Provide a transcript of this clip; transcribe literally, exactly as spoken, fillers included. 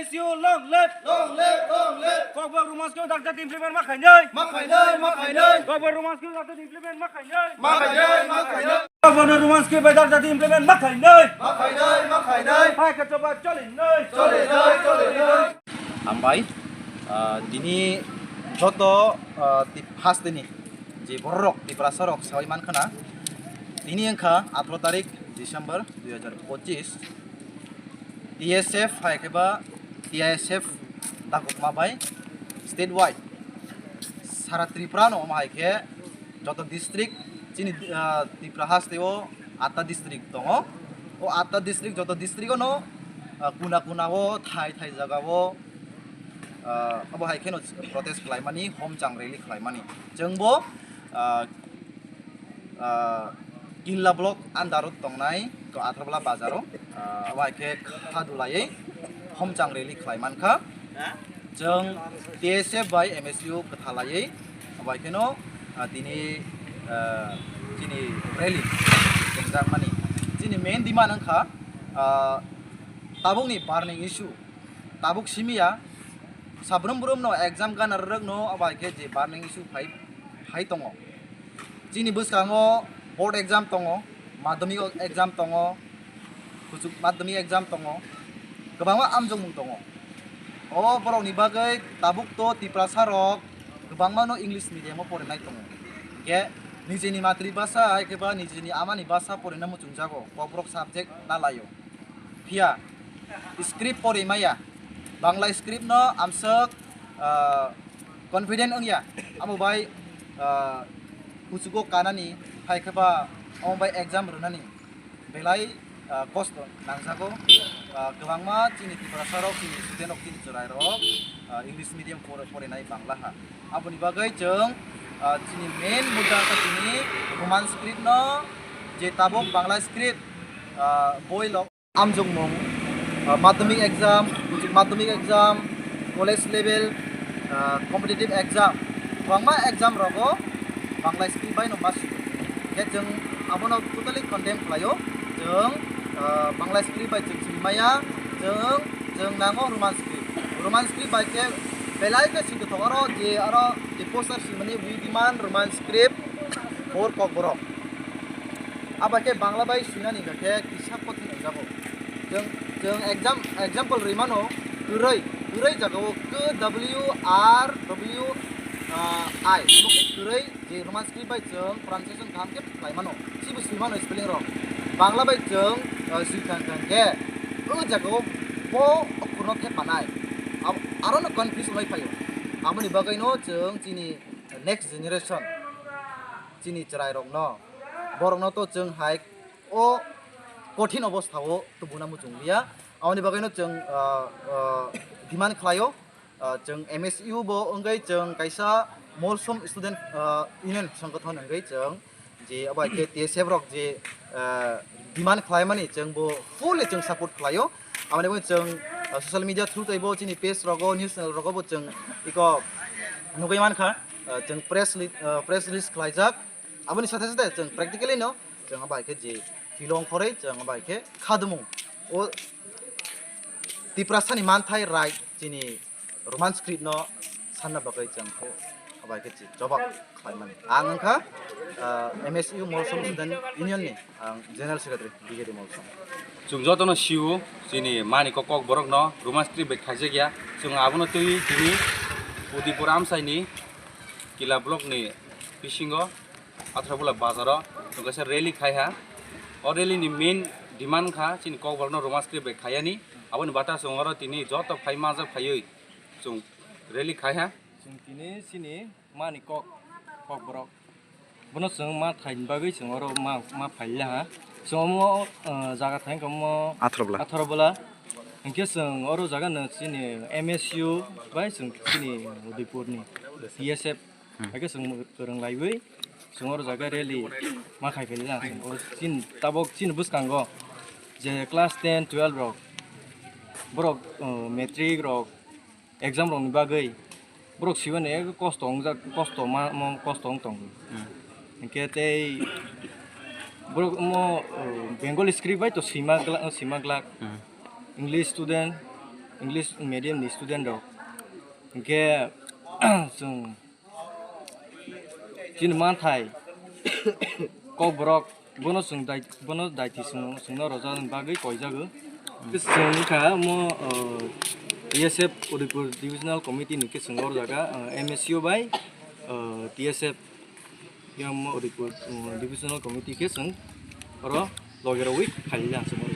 Long live! Long live! Long live! Kokborok Roman script bai dakjak implement ma khainai! Ma khainai! Ma khainai! Kokborok Roman script bai dakjak implement ma khainai! Ma khainai! Ma khainai! Kokborok Roman script bai dakjak implement ma khainai! Ma khainai! Ma khainai! Hai khe choba cholinai! Cholinai! Cholinai! Hambai, ah, tini joto, ah, tip-, hasteni je bororok Tiprasarok sawi mankhana, tini wngkha atharo tarik December dui hajar pochis. T S F hai khe ba T I S F dakokma bai state wide sara Tripura no omo hai khe joto district chini, ah, Tripura haste o atta district tongo. O atta district, joto district o no, ah, kuna kuna o thai thai jaga o, ah, abo hai kheno protest khlaimani, homchang rally khlaimani. Chwngbo, ah, ah, Kinla block under o tongnai Atharbola bazar o, ah, abo hai khe kha dulaiwi homchang rally khlai mankha. Chwng T S F bai M S U kwthalaiwi abo hai kheno, ah, tini, ah, chini rally chengjakmani. Chini main demand wngkha, ah, tabukni burning issue, tabuk simiya, sabrum brum no exam gana rwrwk no abo hai khe je burning issue phai, phai tongo. Chini bwskango board exam tongo, madhyamik exam tongo, kuchuk madhyamik exam tongo, kwbangma amjokmung tongo. O borokni bagwi tabuk to Tiprasa rok kwbangma no English medium o porinai tongo. Hwnkhe nijeni matri bhasha hai khe ba nijeni amani bhasha porina muchungjago, Kokborok subject na laio. Phiya script pori maya, Bangla script no amswk, ah, confident wngya, amo bai, ah, kuchugo kanani, hai khe ba omo bai exam rwnani belai, ah, kosto nangjago. Ah, kwbangma chini Tiprasa rok, chini student rok, chini chwrai rok, ah, English medium por-, porinai Bangla ha. Aboni bagwi chwng, ah, chini main mudda wngkha chini Roman script no, je tabuk Bangla script, ah, boi lo. Amjokmung, ah, madhyamik exam, uchi madhyamik exam, college level, ah, competitive exam, kwbangma exam rogo Bangla script bai no ma swi. Khe chwng abono totally condemn khlaio. Chwng, ah, Bangla script bai chwng swi maya, chwng, chwng nango Roman script. Roman script bai khe belai khe swi tongthok aro je, aro je poster swimani we demand Roman script for Kokborok. Abo khe Bangla bai swinani hwnkha khe kisa kothin wngjago. Chwng, chwng exam, example rwi mano, kwrwi, kwrwi jagao K W R W, ah, I. Omo khe kwrwi je Roman script bai chwng pronunciation kaham khe khlai mano. Sibo swi mano spelling rok. Bangla bai chwng, ah, swi thang thang khe o jagao bo okhorno thep manai. Ab-, aro no confuse wngwi phaio. Aboni bagwi no chwng chini next generation, chini chwrai rok no, borok no to chwng hai o kothin obostha o tubuna muchung liya. Aboni bagwi no chwng, ah, ah, demand khlaio, ah, chwng M S U bo wngwi chwng kaisa Molsom Student, ah, Union Sangathon wngwi chwng je abo hai khe T S F rok je, ah, demand khlaimani chwng bo fully chwng support khlaio. Aboni bagwi chwng, ah, social media through tei bo chini page rogo, news channel rogo bo chwng iko nugwi mankha, ah, chwng press li-, ah, press release khlaijak. Aboni sathe sathe chwng practically no chwng abo hai khe je philong khoroi chwng abo hai khe khadumung o Tiprasani manthai right chini Roman script no sanna bagwi chwng khe abo hai khe chwng jobab khlaimani. Ang wngkha, ah, M S U Molsom Student Union ni ang General Secretary B K D Molsom. Chwng jotono sio chini mani kok, Kokborok no Roman script bai khaijak ya. Chwng abono twi tini Udipur amchaini Kila block ni bisingo Atharbola bazaro chwng kaisa rally khai ha. O rally ni main demand kha chini Kokborok no Roman script bai khayani. Aboni bata chwng oro tini joto phai manjak phaiwi chwng rally khai ha. Chwng tini chini mani kok, Kokborok. Bono chwng ma thaini bagwi chwng oro ma, ma phaila ha. Chwng omo, ah, jaga thang khe omo Atharbola. Atharbola. Hinkhe chwng oro jaga no chini M S U bai chwng chini Udaipur ni T S F. Hmm. Haikhe chwng kwrwng laiwi chwng oro jaga rally ma khai phaila chwng oro chini tabok chini bwskango je class ten, twelve rok, borok, ah, matric rok, exam rokni bagwi borok sibani eko kosto wngjak, kosto ma, mo kosto wng tongo. Hmm. Hinkhe tei borok omo, o, Bengali script bai to swima gla-, swima glak. Hmm. English student, English medium ni student rok. Hingke chwng chini manthai kokborok bono chwng dai-, bono daiti chwng, chwngno rwjaknani bagwi koijago. Chwng wngkha omo, uh, T S F Udaipur Divisional Committee ni khe chwng orjaga, uh, M S C O bai, uh, T S F yang mo Udaipur, uh, Divisional Committee khe chwng oro loge rogwi khaijak chwng.